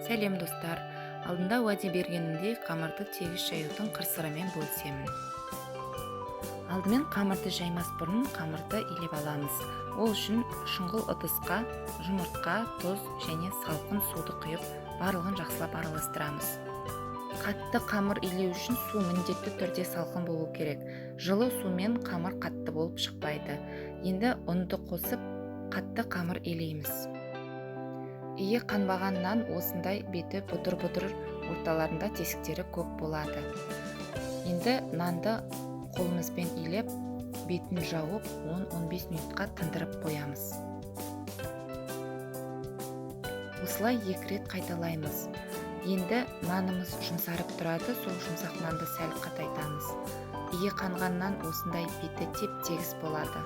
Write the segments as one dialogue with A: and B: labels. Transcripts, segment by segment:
A: Сәлем, достар! Алдында уәде бергенімдей, қамырды тегіс жаюдың қыр-сырымен бөлісемін. Алдымен қамырды жаймас бұрын қамырды илеп аламыз. Ол үшін шұңғыл ыдысқа жұмыртқа, тұз және салқын суды құйып, барлығын жақсылап араластырамыз. Қатты қамыр илеу үшін су міндетті түрде салқын болу керек. Жылы сумен қамыр қатты болып шықпайды. Енді ұнды қосып, қатты қамыр илейміз. Иі қанбаған нан осындай беті бұдыр-бұдыр, орталарында тесіктері көп болады. Енді нанды қолымызбен илеп, бетін жауып 10-15 минутқа тындырып қоямыз. Осылай 2 рет қайталаймыз. Енді нанымыз жұмсарып тұрады, сол жұмсақ нанды сәл қатайтамыз. Иі қанған нан осындай беті теп-тегіс болады.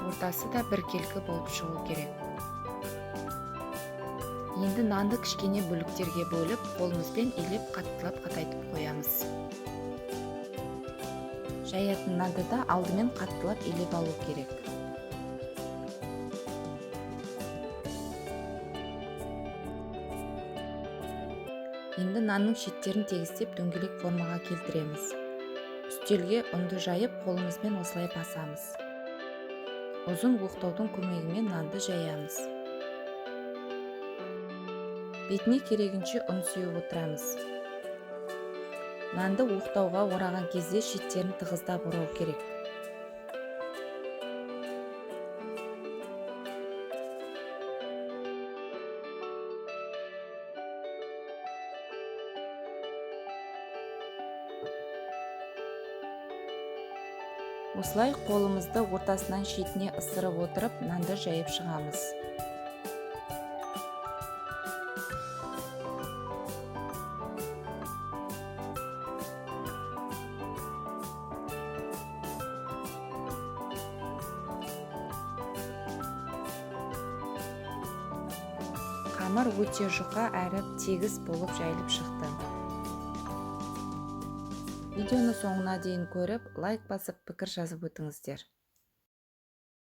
A: Ортасы да біркелкі болып шығу керек. Енді нанды кішкене бөліктерге бөліп, қолымызбен илеп қаттылап қатайтып қоямыз. Жаятын нанды да алдымен қаттылап илеп алу керек. Енді нанның шеттерін тегістеп дөңгелек формаға келтіреміз. Үстелге ұнды жайып, қолымызбен осылай басамыз. Ұзын оқтаудың көмегімен нанды жаямыз. Бетіне керегінше ұн сеуіп отырамыз. Нанды оқтауға ораған кезде шеттерін тығыздап орау керек. Осылай қолымызды ортасынан шетіне ысырып отырып, нанды жайып шығамыз. Қамыр өте жұқа әрі тегіс болып жайылып шықты. Видеоны соңына дейін көріп, лайк басып, пікір жазып өтіңіздер.